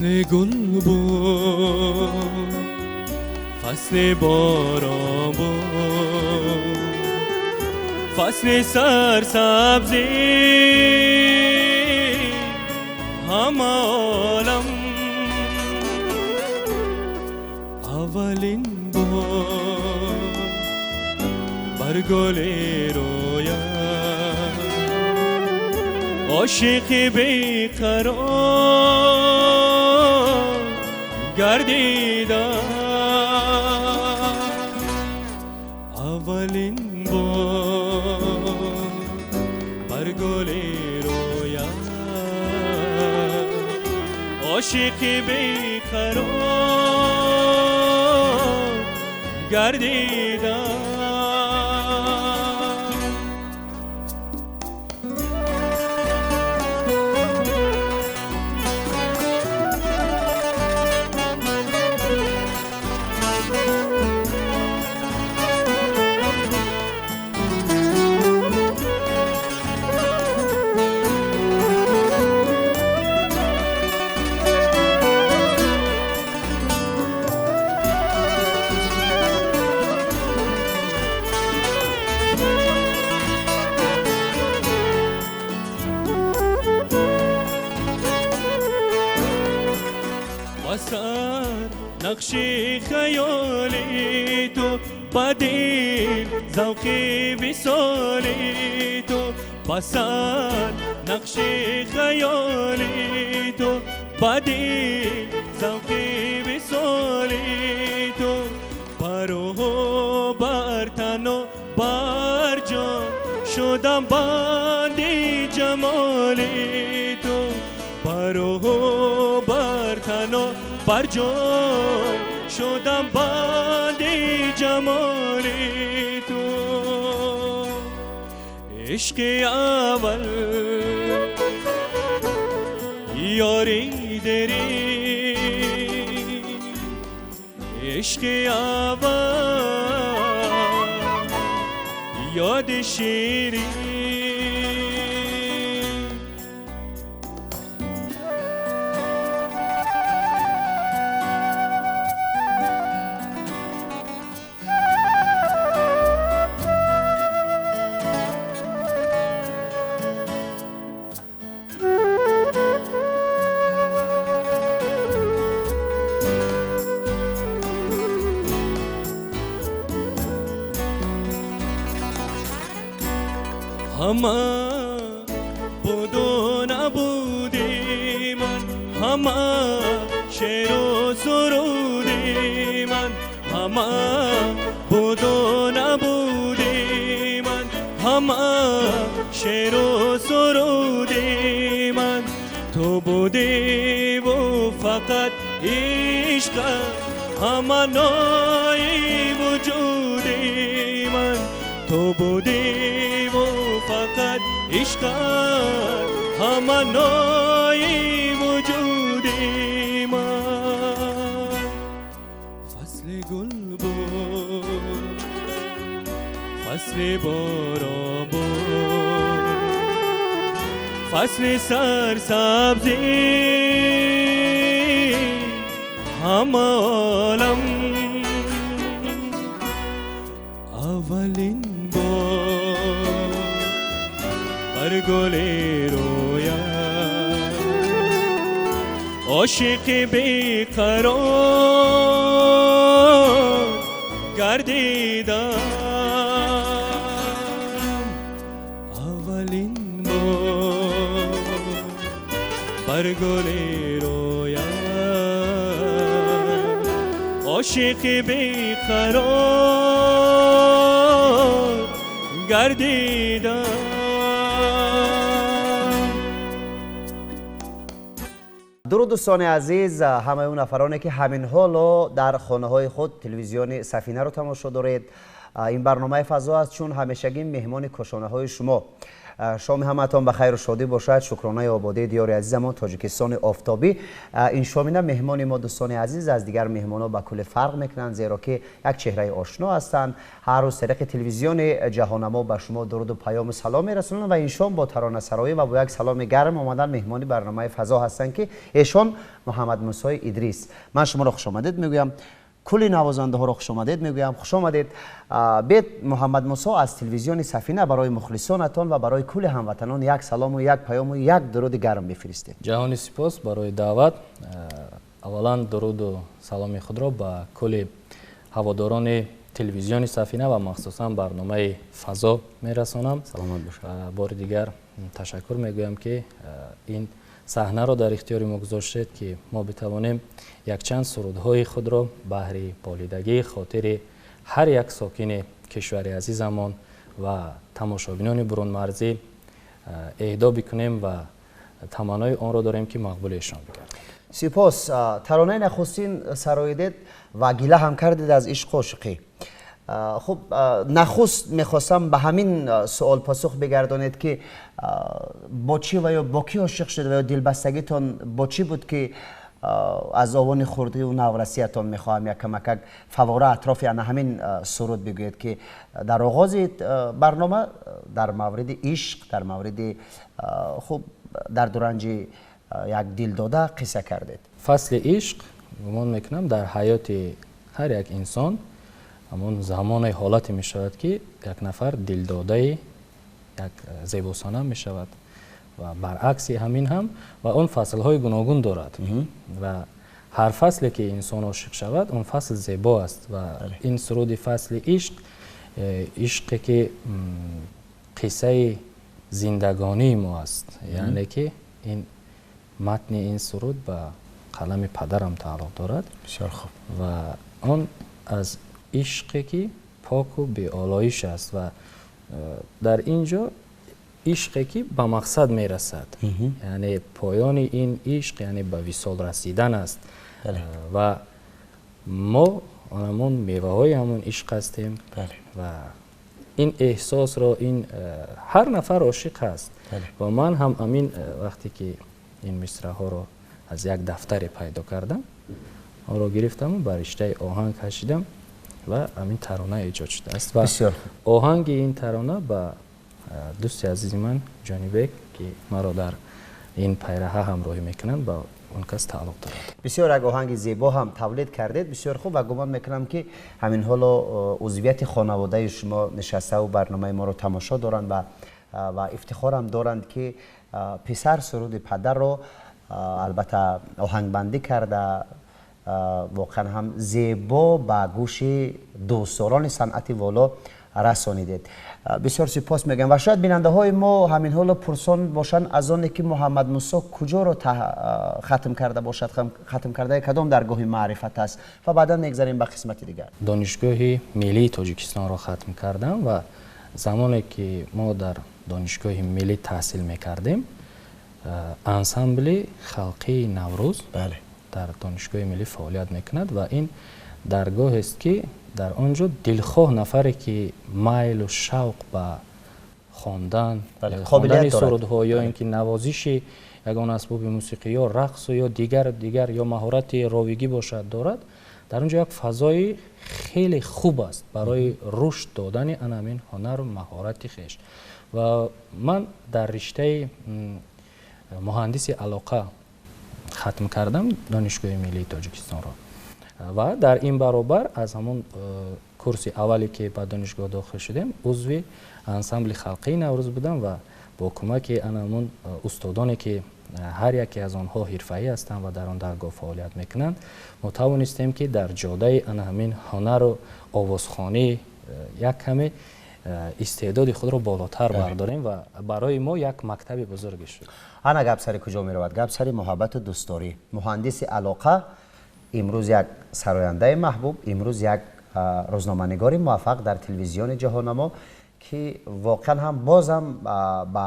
فصل گل بود، فصل باران بود، فصل سرسبزی همه عالم. اولین بار بر گل رویم، عاشق بیقرار گردیدم. اولین بار بر گل رویم، عاشق بیقرار گردیدم. نقشی خیالی تو بدیل ذوقی وصالی تو، بسر نقشی خیالی تو بدیل ذوقی وصالی تو. بر روح بر تن و بر جان شدم بندی جمالی تو، بر روح بر تن و بر جان شدم بندی جمالی تو. عشق اول یاری دری، عشق اول یاد شیرین. همه بود و نبودی من، همه شعر و سرودی من، همه بود و نبودی من، همه شعر و سرودی من. تو بودی و فقط عشق، همه نای وجودی من. تو بودی و فقط عشق، همه نای وجودی من. فصل گل بود، فصل باران بود، فصل سرسبزی همه عالم. اولین بار بر گل رویم، عاشق بیقرار گردیدم. اولین بار بر گل رویم، عاشق بیقرار گردیدم. درود دوستان عزیز، همه اون نفرانی که همین حالا در خانه های خود تلویزیون سفینه رو تماشا دارید. این برنامه فضا است، چون همیشگی مهمان کاشانه های شما. Шоми ҳамаатон ба хайру шодӣ бошад. Шукронаи ободии диёри азизамон Тоҷикистони офтобӣ. Ин шомина меҳмони мо, дӯстони азиз, аз дигар меҳмонҳо ба кулле фарқ мекунанд, зеро ки як чеҳраи ошно ҳастанд. Ҳар рӯз тариқи телевизиони ҷаҳоннамо ба шумо дуруду паёму салом мерасонанд ва ин шом бо таронасароӣ ва бо як саломи гарм омадан меҳмони барномаи фазо ҳастанд, ки эшон Муҳаммад Мусои Идрис. Ман шуморо хушомадед мегӯям, кулли навозандаҳоро хушомадед мегӯям. Хушомадед. Бед, Муҳаммад Мусо, аз телевизиони Сафина барои мухлисонатон ва барои кулли ҳамватанон як салому, як паёму, як дуруди гарм бифиристед. Ҷаҳони сипос барои даъват. Аввалан дуруду саломи худро ба кулли ҳаводорони телевизиони Сафина ва махсусан барномаи фазо мерасонам. Саломат бошед. Бори дигар ташаккур мегӯям, ки ин саҳнаро дар ихтиёри мо гузоштед, ки мо битавонем якчанд сурудҳои худро баҳри болидагии хотири ҳар як сокини кишвари азизамон ва тамошобинони бурунмарзӣ эҳдо бикунем ва таманнои онро дорем, ки мақбули эшон бигардад. Сипос. Таронаи нахустин сароидед ва гила ҳам кардед аз ишқу ошиқӣ. Хуб, нахуст мехостам ба ҳамин суол посух бигардонед, ки бо чӣ ва ё бо кӣ ошиқ шуд ва ё дилбастагитон бо чӣ буд, ки аз овони хурдиву наврасиятон мехоҳам як камакак фавора атрофи ана ҳамин суруд бигӯед, ки дар оғози барнома дар мавриди ишқ, дар мавриди хуб дарду ранҷи як дилдода қисса кардед. Фасли ишқ, гумон мекунам, дар ҳаёти ҳар як инсон ҳамон замоне ҳолате мешавад, ки як нафар дилдодаи як зебосанам мешавад ва баръакси ҳамин ҳам, ва он фаслҳои гуногун дорад ва ҳар фасле ки инсон ошиқ шавад, он фасл зебо аст. Ва ин суруди фасли ишқ, ишқе ки қиссаи зиндагонии мо аст, яъне ки ин матни ин суруд ба қалами падарам тааллуқ дорад. Бисёр хуб. Ва он аз ишқе ки поку беолоиш аст ва дар ин ҷо ишқе ки ба мақсад мерасад, яъне поёни ин ишқ, яъне ба висол расидан аст. Ва мо ҳамон меваҳои ҳамон ишқ ҳастем ва ин эҳсосро ин ҳар нафар ошиқ ҳаст. Ва ман ҳам амин вақте ки ин мисраҳоро аз як дафтаре пайдо кардам, онро гирифтаму ба риштаи оҳанг кашидам ва ҳамин тарона эҷод шудааст. Ва оҳанги ин тарона ба дӯсти азизи ман Ҷонибек, ки маро дар ин пайраҳа ҳамроҳӣ мекунанд, ба он кас тааллуқ дорад. Бисёр як оҳанги зебо ҳам тавлид кардед. Бисёр хуб. Ва гумон мекунам, ки ҳамин ҳоло узвияти хонаводаи шумо нишаставу барномаи моро тамошо доранд ва ифтихорам доранд, ки писар суруди падарро албатта оҳангбандӣ карда, воқеан ҳам зебо ба гӯши дӯстдорони санъати воло расонидед. Бисёр сипос мегӯям. Ва шояд бинандаҳои мо ҳамин ҳоло пурсон бошанд аз оне, ки Муҳаммад Мусо куҷоро хатм карда бошад, хатм кардаи кадом даргоҳи маърифат аст, ва баъдан мегзарем ба қисмати дигар. Донишгоҳи миллии Тоҷикистонро хатм кардам ва замоне ки мо дар Донишгоҳи миллӣ таҳсил мекардем, ансамбли халқии Наврӯз дар Донишгоҳи миллӣ фаъолият мекунад ва ин даргоҳест, ки дар он ҷо дилхоҳ нафаре, ки майлу шавқ ба хондан, хондани сурудҳо ё ин ки навозиши ягон асбоби мусиқӣ ё рақсу ё дигар дигар ё маҳорати ровигӣ бошад дорад, дар он ҷо як фазои хеле хуб аст барои рушд додани ана ҳамин ҳунару маҳорати хеш. Ва ман дар риштаи муҳандиси алоқа хатм кардам Донишгоҳи миллии Тоҷикистонро ва дар ин баробар аз ҳамон курси аввале, ки ба донишгоҳ дохил шудем, узви ансамбли халқии Наврӯз будам ва бо кӯмаки ана ҳамон устодоне, ки ҳар яке аз онҳо ҳирфаӣ ҳастанд ва дар он даргоҳ фаъолият мекунанд, мо тавонистем, ки дар ҷодаи ана ҳамин ҳунару овозхонӣ як каме истеъдоди худро болотар бардорем ва барои мо як мактаби бузурге шуд. Ана гап сари куҷо меравад? Гап сари муҳаббату дӯстдорӣ. Муҳандиси алоқа имрӯз як сарояндаи маҳбуб, имрӯз як рӯзноманигори муваффақ дар телевизиони ҷаҳоннамо, ки воқеан ҳам бозам ба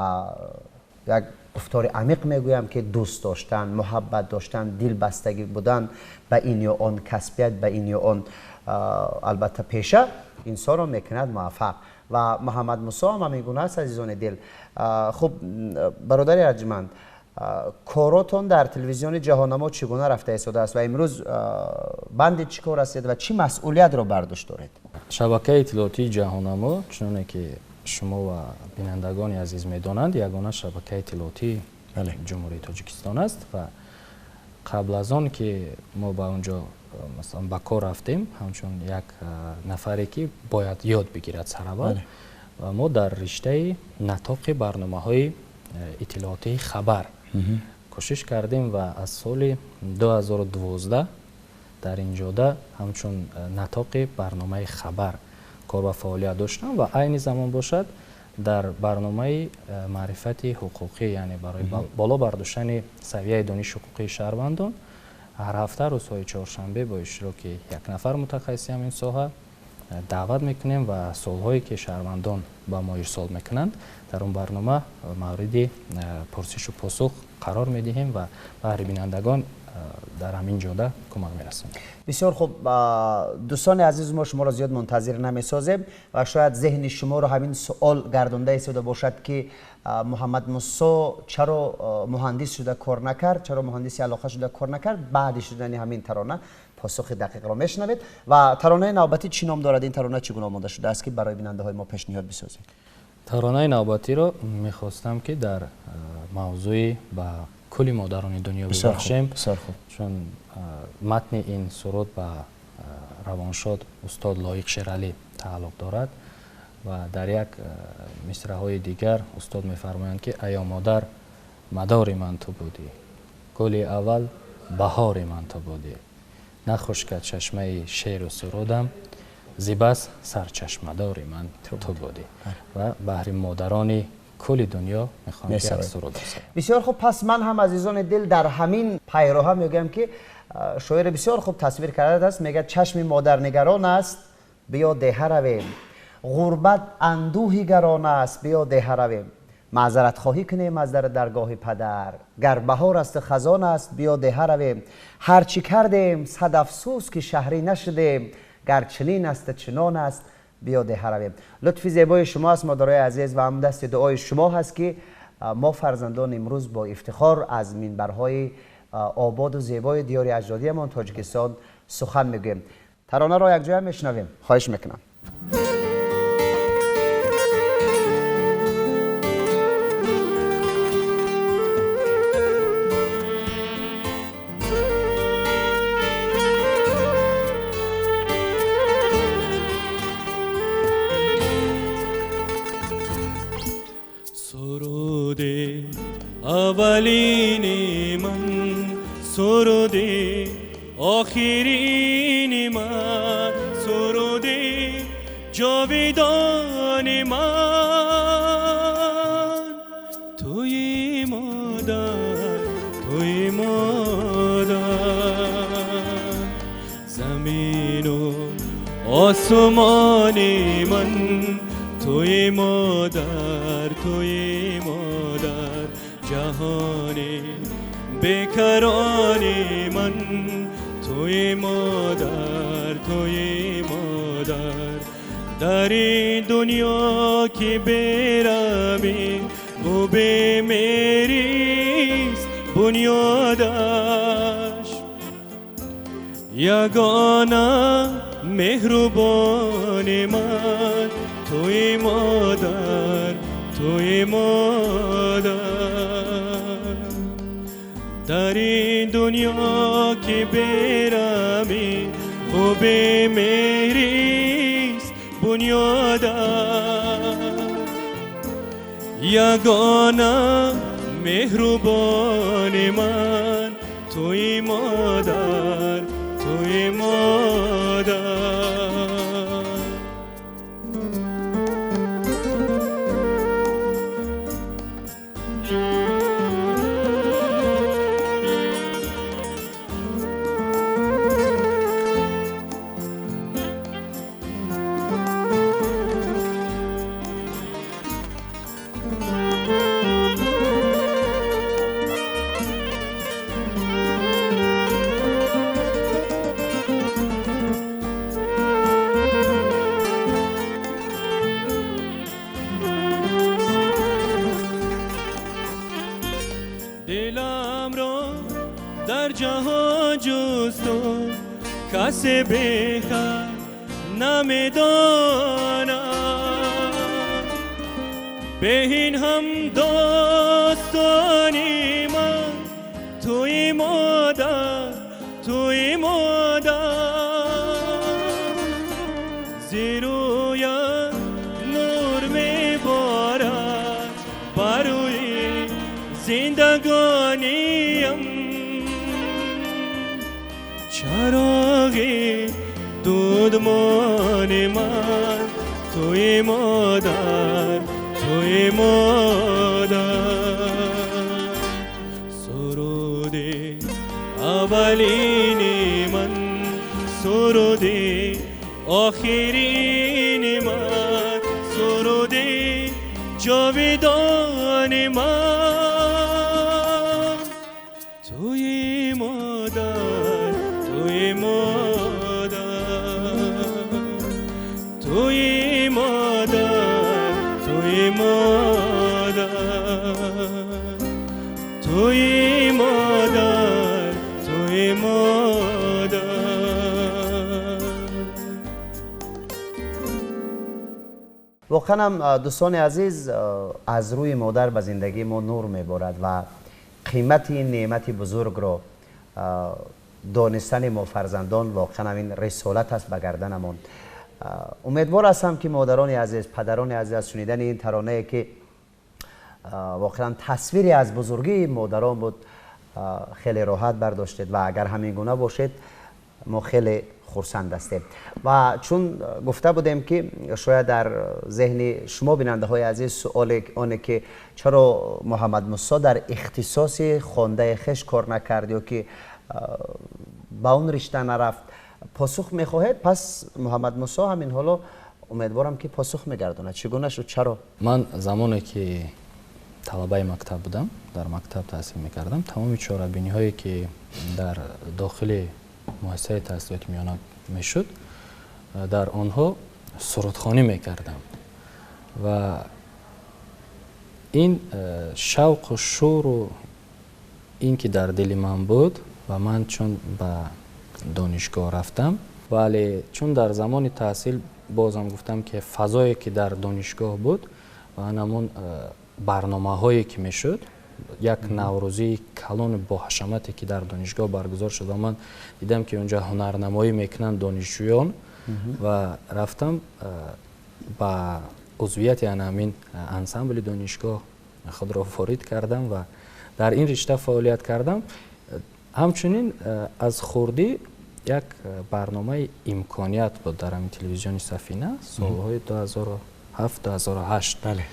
як гуфтори амиқ мегӯям, ки дӯст доштан, муҳаббат доштан, дилбастагӣ будан ба ин ё он касбият, ба ин ё он Албатта пеша инсонро мекунад муваффақ ва Муҳаммад Мусо ҳам ҳамин гуна аст, азизони дил. Хуб, бародари арҷманд, коротон дар телевизиони Ҷаҳоннамо чӣ гуна рафта истодааст ва имрӯз банди чӣ кор ҳастед ва чӣ масъулиятро бар дӯш доред? Шабакаи иттилоотии Ҷаҳоннамо, чуноне ки шумо ва бинандагони азиз медонанд, ягона шабакаи иттилоотии Ҷумҳурии Тоҷикистон аст ва қабл аз он ки мо ба он ҷо масалан ба кор рафтем, ҳамчун як нафаре ки бояд ёд бигирад сараввал, ва мо дар риштаи натоқи барномаҳои иттилоотии хабар кӯшиш кардем ва аз соли 2012 дар ин ҷода ҳамчун натоқи барномаи хабар кор ва фаъолият доштам ва айни замон бошад дар барномаи маърифати ҳуқуқӣ, яъне барои боло бардоштани савияи дониши ҳуқуқии шаҳрвандон ҳар ҳафта рӯзҳои чоршанбе бо иштироки як нафар мутахассиси ҳамин соҳа даъват мекунем ва суолҳое ки шаҳрвандон ба мо ирсол мекунанд дар он барнома мавриди пурсишу посух қарор медиҳем ва баҳри бинандагон дар ҳамин ҷода кӯмак мерасонем. Бисёр хуб, дӯстони азиз, мо шуморо зиёд мунтазир намесозем ва шояд зеҳни шуморо ҳамин суол гардонда истода бошад ки Муҳаммад Мусо чаро муҳандис шуда кор накард, чаро муҳандиси алоқа шуда кор накард. Баъди шудани ҳамин тарона посухи дақиқро мешунавед. Ва таронаи навбатӣ чӣ ном дорад? Ин тарона чӣ гуна омода шудааст ки барои бинандаҳои мо пешниҳод бисозед? Таронаи навбатиро мехостам ки дар мавзӯи ба кулли модарони дунё бибахшем, чун матни ин суруд ба равоншод устод Лоиқ Шералӣ тааллуқ дорад ва дар як мисраҳои дигар устод мефармоянд ки аё модар, мадори ман ту будӣ, гули аввал баҳори ман ту будӣ, нахушкад чашмаи шеру сурудам, зибас сарчашмадори ман ту будӣ. Ва баҳри модарони кулли дунё мехоҳам ки як суруд бисозам. Бисёр хуб, пас ман ҳам азизони дил дар ҳамин пайроҳа мегӯям ки шоир бисёр хуб тасвир кардааст. Мегӯяд чашми модар нигарон аст, биё деҳа равем, ғурбат андӯҳи гарон аст, биё деҳа равем, маъзаратхоҳӣ кунем аз дар даргоҳи падар, гар баҳор асту хазон аст, биё деҳа равем, ҳарчи кардем сад афсӯс ки шаҳрӣ нашудем, гар чунин асту чунон аст, биё деҳа равем. Лутфи зебои шумо аст, модарои азиз, ва ҳам дасти дуои шумо ҳаст ки мо фарзандон имрӯз бо ифтихор аз минбарҳои ободу зебои диёри аҷдодиамон Тоҷикистон сухан мегӯем. Таронаро якҷоя мешунавем, хоҳиш мекунам. аввалини ман, суруди охирини ман, суруди ҷовидони ман, туи модар, туи модар, замину осмони ман, туи модар, туи модар, ҷаҳони бекарони ман, туи модар, туи модар, дар ин дунё ки берами бу бемерист бунёдаш, ягона меҳрубони ман, туи модар, туи модар, дар ин дунё ки берами бу бемеҳрист бунёдаш, ягона меҳрубони ман, туи модар, туи модар. جهان جز تو کسی بهتر نمیدانم. به این هم داستانی من توی مادر، توی مادر، زیروی نور میبارد بروی زندگانیم. چراغی دودمان من توی مادر، توی مادر. سرود اولین من، سرود آخرین من، سرود جاویدان من توی مادر، توی مادر، توی مادر، توی مادر، توی مادر، توی مادر. واقعا هم دوستان عزیز، از روی مادر به زندگی ما نور میبارد و قیمت این نعمت بزرگ را دانستن ما فرزندان واقعا این رسالت است به گردنمان. امیدوار هستم که مادران عزیز، پدران عزیز از شنیدن این ترانه که واقعا تصویری از بزرگی مادران بود خیلی راحت برداشتید و اگر همین گونه باشید ما خیلی خرسند هستیم. و چون گفته بودیم که شاید در ذهن شما بیننده های عزیز سوال آنه که چرا محمد موسی در اختصاص خوانده خش کار نکرد یا که با اون رشته نرفت، پاسخ میخواهید. پس محمد موسی همین حالا امیدوارم که پاسخ میگرداند. چگونه شد؟ چرا؟ من زمانی که طلبه مکتب بودم، در مکتب تحصیل میکردم، تمام چاره‌بینی هایی که در داخل مؤسسه تحصیلات میانه میشد در آنها سرودخوانی میکردم و این شوق و شور و این که در دل من بود و من چون به دانشگاه رفتم، ولی چون در زمان تحصیل بازم گفتم که فضایی که در دانشگاه بود و همون برنامه هایی که میشد، یک نوروزی کلان با حشمتی که در دانشگاه برگزار شد و من دیدم که اونجا هنرنمایی میکنن دانشجویان و رفتم با عضویت همین انسامبل دانشگاه خود را وارد کردم و در این رشته فعالیت کردم. همچنین از خوردی یک برنامه امکانیت بود در همین تلویزیون سفینه، سالهای 2007 2008 بله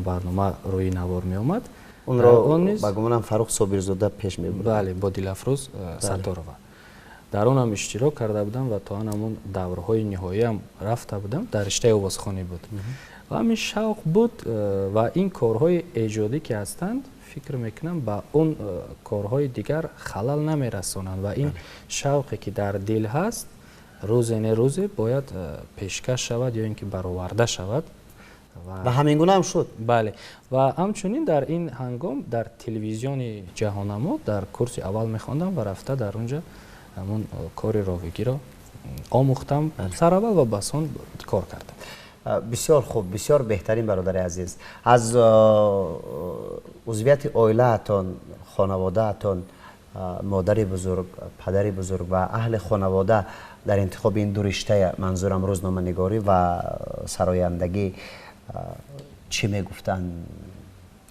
برنامه روی نوار می آمد. اون را با گمانم فرخ صابرزاده پیش می برد. بله، با دلافروز ستارова. در اون هم اشتراک کرده بودم و تا همون دورهای نهایی هم رفته بودم، در رشته آوازخوانی بود. و همین شوق بود و این کارهای ایجادی که هستند فکر میکنم به اون کارهای دیگر خلل نمیرسانند و این شوقی که در دل هست روز نه روز باید پیشکش شود یا اینکه برآورده شود و همین گونه هم شد. بله، و همچنین در این هنگام در تلویزیون جهانما در کورس اول میخواندم و رفته در اونجا همون کار راویگی را آموختم سر اول و بسان کار کردم. بسیار خوب، بسیار بهترین برادر عزیز. از عضویت عائله‌تان، خانواده‌تان، مادر بزرگ، پدر بزرگ و اهل خانواده در انتخاب این دو رشته، منظورم روزنامه‌نگاری و سرایندگی، چی میگفتن؟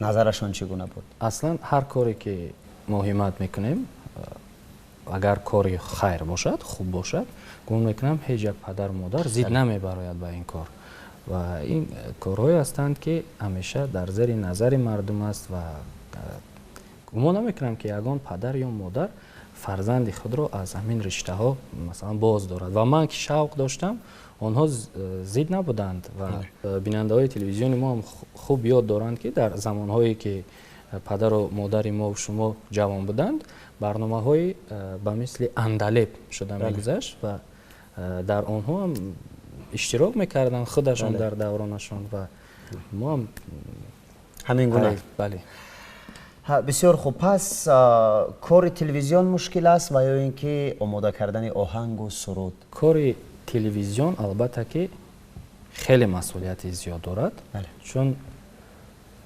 نظرشان چگونه بود؟ اصلا هر کاری که ما همت میکنیم اگر کاری خیر باشد، خوب باشد، گمان میکنم هیچ یک پدر مادر زید نمیبراید به این کار و این کارهایی هستند که همیشه در زیر نظر مردم است و گمان نمیکنم که یگان پدر یا مادر فرزند خود را از همین رشته ها مثلا باز دارد و من که شوق داشتم آنها زید نبودند و بیننده های تلویزیون ما هم خوب یاد دارند که در زمانهایی که پدر و مادر ما و شما جوان بودند برنامه های به مثل اندلیب شده میگذشت و در آنها هم اشتراک میکردن خودشان در دورانشان و ما هم همین گونه. بله. Бисёр хуб. Пас кори телевизион мушкил аст ва ё ин ки омода кардани оҳангу суруд? Кори телевизион албатта ки хеле масъулияти зиёд дорад, чун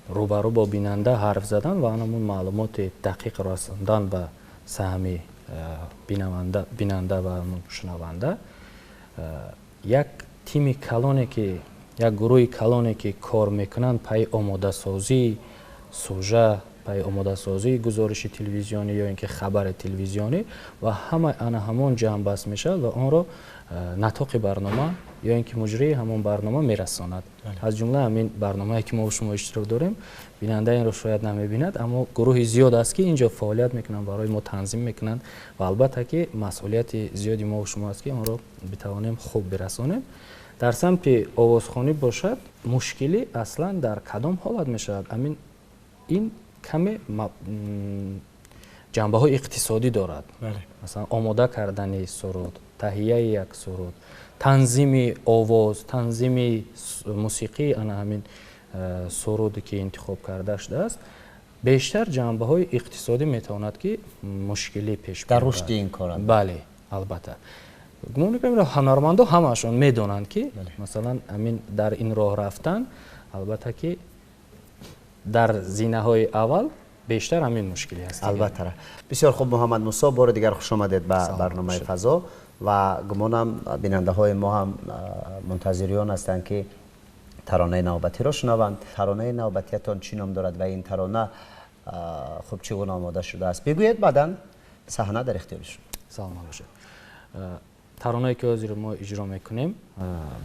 рӯбарӯ бо бинанда ҳарф задан ва ҳамон маълумоти дақиқ расондан ба саҳми бинанда ва шунаванда, як тими калоне ки, як гурӯҳи калоне ки кор мекунанд пайи омодасозии сужа, пайи омодасозии гузориши телевизионӣ ё ин ки хабари телевизионӣ, ва ҳама ана ҳамон ҷамъбаст мешавад ва онро натоқи барнома ё ин ки муҷрии ҳамон барнома мерасонад. Аз ҷумла ҳамин барномае ки мо шумо иштирок дорем, бинанда инро шояд намебинад, аммо гурӯҳи зиёд аст ки инҷо фаъолият мекунанд, барои мо танзим мекунанд ва албатта ки масъулияти зиёди мо шумо аст ки онро битавонем хуб бирасонем. Дар самти овозхонӣ бошад, мушкилӣ аслан дар кадом ҳолат мешавад? Амин ин каме ҷанбаҳои иқтисодӣ дорад. Масалан, омода кардани суруд, таҳияи як суруд, танзими овоз, танзими мусиқии ана ҳамин суруде ки интихоб карда шудааст, бештар ҷанбаҳои иқтисодӣ метавонад ки мушкилӣ пеш дар рушди ин кор. Бале, албатта. Гумон мекунам ҳунармандо ҳамаашон медонанд ки масалан ҳамин дар ин роҳ рафтан, албатта ки дар зинаҳои аввал бештар ҳамин мушкилӣ ҳаст. Албатта. Бисёр хуб, Муҳаммад Мусо, бори дигар хуш омадед ба барномаи Фазо ва гумонам бинандаҳои мо ҳам мунтазириён ҳастанд ки таронаи навбатиро шунаванд. Таронаи навбатиятон чӣ ном дорад ва ин тарона хуб чӣ гуна омода шудааст? Бигӯед, баъдан саҳна дар ихтиёри шумо. Саломат бошед. Таронае ки ҳозир мо иҷро мекунем,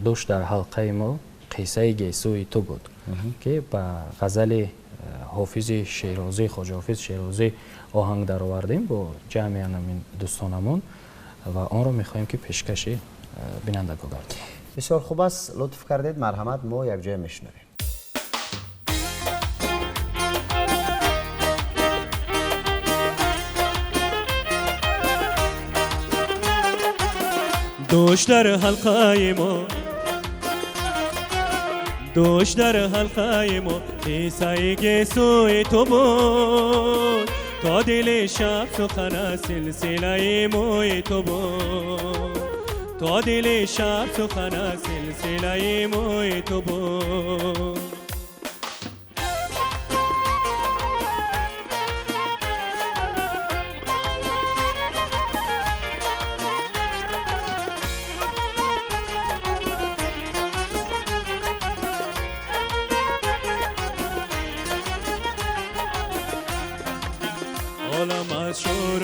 дӯш дар ҳалқаи мо қиссаи гесӯи ту буд, ки ба ғазали ҳофизи Шерозӣ, Хоҷа Ҳофиз Шерозӣ оҳанг даровардем бо ҷамъи ҳамин дӯстонамон ва онро мехоҳем ки пешкаши бинандагон гардонем. Бисёр хуб аст, лутф кардед, марҳамат, мо якҷоя мешунавем. دوش در حلقه ما، دوش در حلقه ما، قصه گیسوی تو بود، تا دل شب سخن سلسله موی تو بود، تا دل شب سخن سلسله موی تو بود.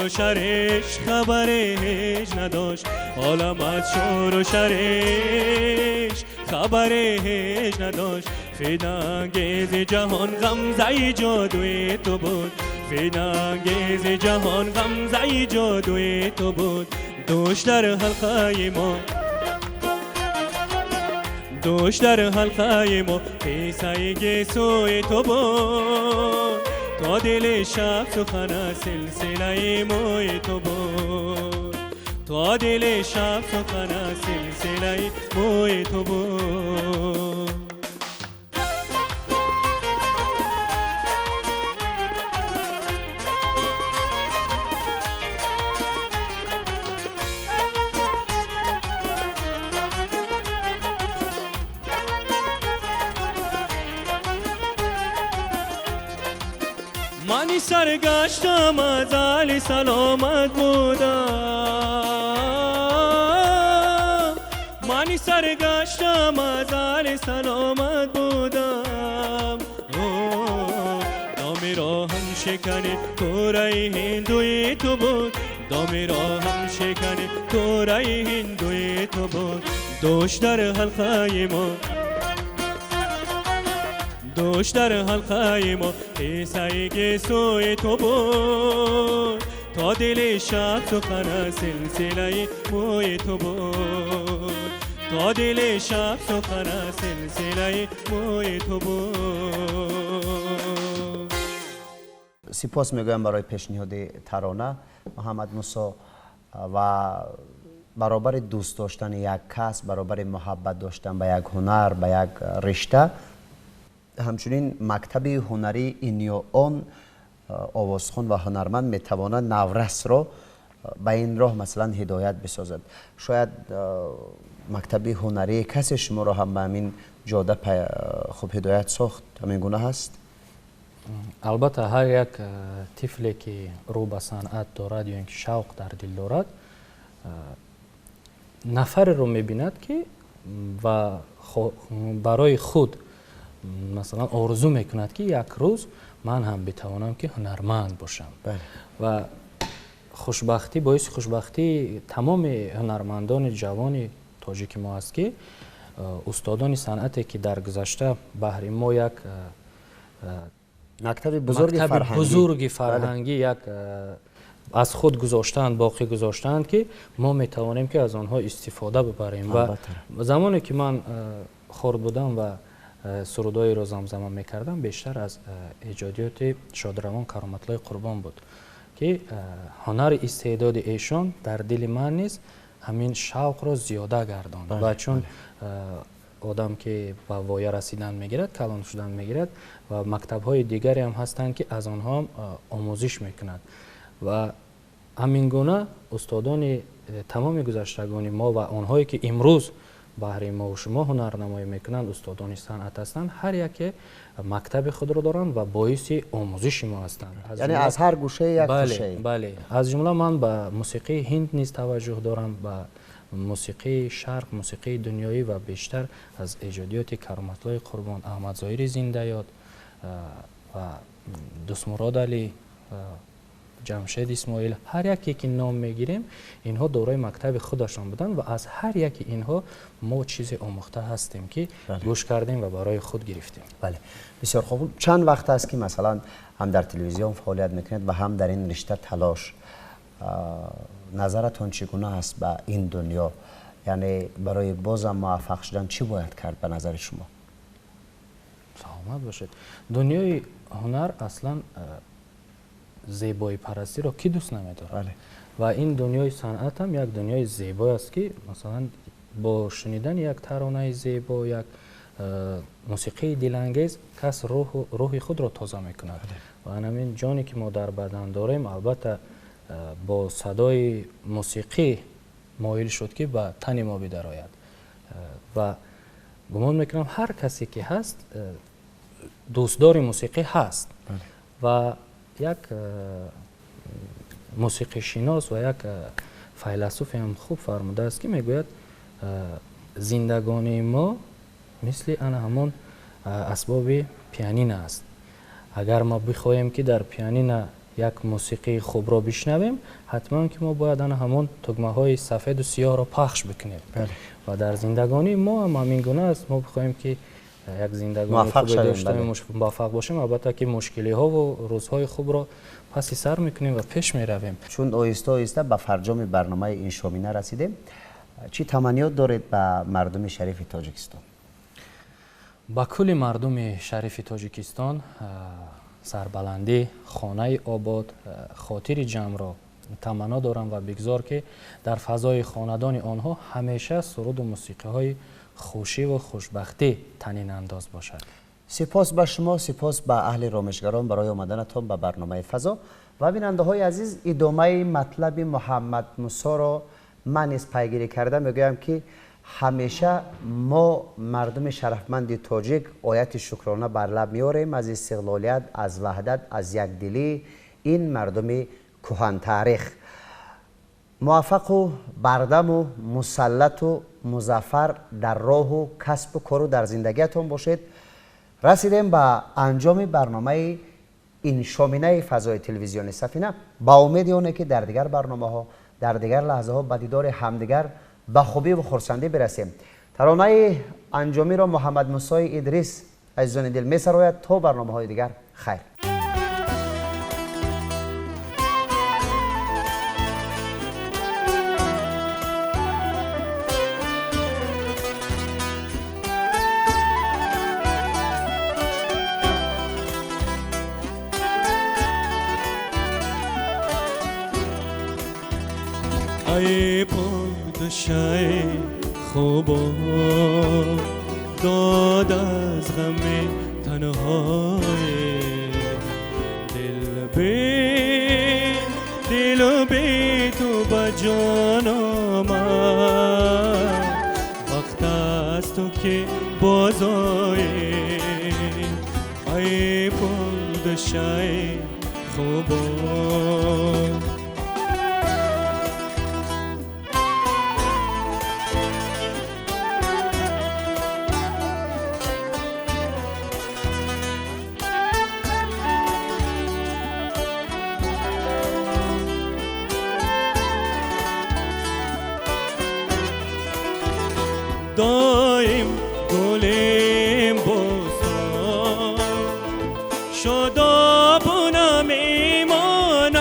شرش خبر هیچ نداشت، عالم از شور و شرش خبر هیچ نداشت، فتنه‌انگیز جهان غمزه جادوی تو بود، فتنه‌انگیز جهان غمزه جادوی تو بود. دوش در حلقه ما، دوش در حلقه ما، قصه گیسوی تو بود، تا دل شب سخن سلسله موی تو بود، تا دل شب سخن سلسله موی تو بود. منی سرگشتم از علی سلامت بودم، منی سرگشتم از علی سلامت بودم، دامی را هم شکنی تورای هندوی تو بود، دامی را هم شکنی تورای هندوی تو بود. دوش در حلقه ما، دوش در حلقه ما، قصه گیسوی تو بود، تا دل شب سخن سلسله موی تو بود، تا دل شب سخن سلسله موی تو بود. سپاس میگویم برای پیشنهاد ترانه محمد موسی و برابر دوست داشتن یک کس، برابر محبت داشتن به یک هنر، به یک رشته، همچنین مکتب هنری این یا آن Овозхон ва ҳунарманд метавонад наврасро ба ин роҳ масалан ҳидоят бисозад. Шояд мактаби ҳунарии касе шуморо ҳам ба ҳамин ҷода хуб ҳидоят сохт, ҳамин гуна ҳаст? Албатта, ҳар як тифле ки рӯ ба санъат дорад ё ин ки шавқ дар дил дорад, нафареро мебинад ки ва барои худ масалан орзу мекунад ки як рӯз ман ҳам битавонам ки ҳунарманд бошам. Ва хушбахтӣ, боиси хушбахтии тамоми ҳунармандони ҷавони тоҷики мо аст ки устодони санъате ки дар гузашта баҳри мо як мактаби бузурги фарҳангӣ як аз худ гузоштаанд, боқӣ гузоштаанд ки мо метавонем ки аз онҳо истифода бибарем. Ва замоне ки ман хурд будам ва сурудҳоеро замзама мекардам, бештар аз эҷодиёти шодравон Кароматллои Қурбон буд ки ҳунари истеъдоди эшон дар дили ман низ ҳамин шавқро зиёда гардонд. Ва чун одам ки ба воя расидан мегирад, калон шудан мегирад ва мактабҳои дигаре ҳам ҳастанд ки аз онҳо омӯзиш мекунад. Ва ҳамин гуна устодони тамоми гузаштагони мо ва онҳое ки имрӯз баҳри мо ва шумо ҳунарнамоӣ мекунанд, устодони санъат ҳастанд, ҳар яке мактаби худро доранд ва боиси омӯзиши мо ҳастанд. Яъне аз ҳар гӯшае як гӯшае. Бале, аз ҷумла ман ба мусиқии ҳинд низ таваҷҷӯҳ дорам, ба мусиқии шарқ, мусиқии дунёӣ ва бештар аз эҷодиёти Кароматллои Қурбон, Аҳмадзоҳири зиндаёд ва Дӯстмурод Алӣ, Ҷамшед Исмоил, ҳар яке ки ном мегирем, инҳо дорои мактаби худашон буданд ва аз ҳар яки инҳо мо чизе омӯхта ҳастем ки гӯш кардем ва барои худ гирифтем. Бале, бисёр хуб. Чанд вақт аст ки масалан ҳам дар телевизион фаъолият мекунед ва ҳам дар ин ришта талош. Назаратон чӣ гуна аст ба ин дунё? Яъне барои бозам муваффақ шудан чӣ бояд кард ба назари шумо? Саломат бошед. Дунёи ҳунар аслан зебоипарастиро кӣ дӯст намедорад? Ва ин дунёи санъат ҳам як дунёи зебой аст ки масалан бо шунидани як таронаи зебо, як мусиқии дилангез кас рӯҳи худро тоза мекунад. Ва ҳамин ҷоне ки мо дар бадан дорем, албатта бо садои мусиқӣ моил шуд ки ба тани мо бидарояд. Ва гумон мекунам ҳар касе ки ҳаст дӯстдори мусиқӣ ҳаст. Ва як мусиқишинос ва як файласуфе ҳам хуб фармудааст ки мегӯяд зиндагонии мо мисли ана ҳамон асбоби пианино аст. Агар мо бихоҳем ки дар пианино як мусиқии хубро бишнавем, ҳатман ки мо бояд ана ҳамон тугмаҳои сафеду сиёҳро пахш бикунем. Ва дар зиндагонии мо ҳам ҳамин гуна аст. Мо бихоҳем ки як зиндагонии хубе доштем, муваффақ бошем, албатта ки мушкилиҳову рӯзҳои хубро паси сар мекунем ва пеш меравем. Чун оҳиста оҳиста ба фарҷоми барномаи ин шомина расидем, чӣ таманниёт доред ба мардуми шарифи Тоҷикистон? Ба кулли мардуми шарифи Тоҷикистон сарбаландӣ, хонаи обод, хотири ҷамъро таманно дорам ва бигзор ки дар фазои хонадони онҳо ҳамеша суруду мусиқиҳои хушӣ ва хушбахтӣ танинандоз бошад. Сипос ба шумо, сипос ба аҳли ромишгарон барои омаданатон ба барномаи фазо. Ва бинандаҳои азиз, идомаи матлаби Муҳаммад Мусоро ман низ пайгирӣ карда мегӯям ки ҳамеша мо мардуми шарафманди тоҷик ояти шукрона бар лаб меорем аз истиқлолият, аз ваҳдат, аз якдилии ин мардуми кӯҳантаърих. Муваффақу бардаму мусаллату музаффар дар роҳу касбу кору дар зиндагиятон бошед. Расидем ба анҷоми барномаи ин шоминаи фазои телевизиони Сафина. Ба умеди оне ки дар дигар барномаҳо, дар дигар лаҳзаҳо ба дидори ҳамдигар ба хубӣ ва хурсандӣ бирасем. Таронаи анҷомиро Муҳаммад Мусои Идрис азизони дил месарояд. То барномаҳои дигар хайр. ای پادشاه خوبان داد از غم تنهای دل بی دل و بی تو به جان آمد وقت از تو که باز آیی ای پادشاه خوبان. دایم گلیم بوستان شاداب نمیماند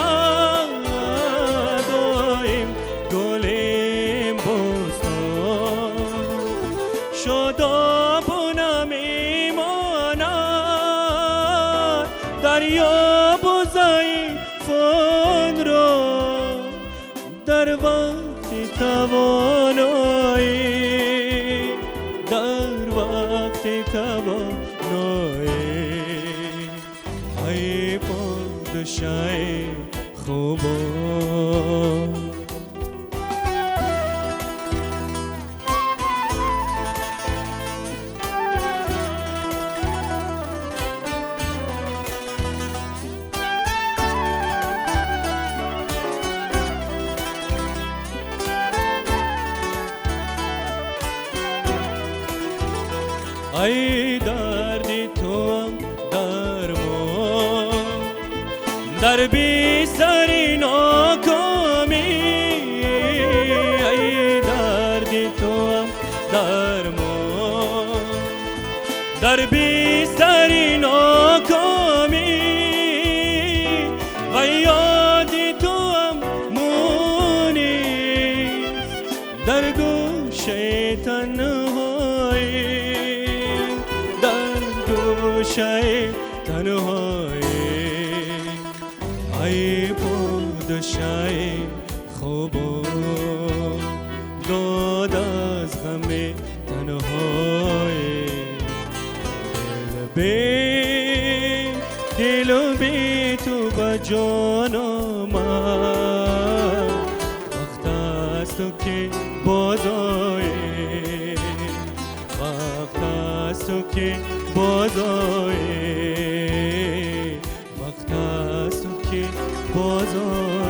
دایم گلیم بوستان شاداب نمیماند دریا ضعیفان را در وقت توانایی در وقت توانایی ای پادشاه خوبان. ای درد تو هم درمان در بستر ناکامی ای درد تو هم درمان در بستر ناکامی و یاد تو هم مونیست در گوشه تنهایی گوشه تنهایی ای پادشاه خوبان داد از غم تنهایی دل بی دل و بی تو به جان آمد وقت از تو که باز آیی وقت از تو که باز آیی وقت از تو که باز آیی.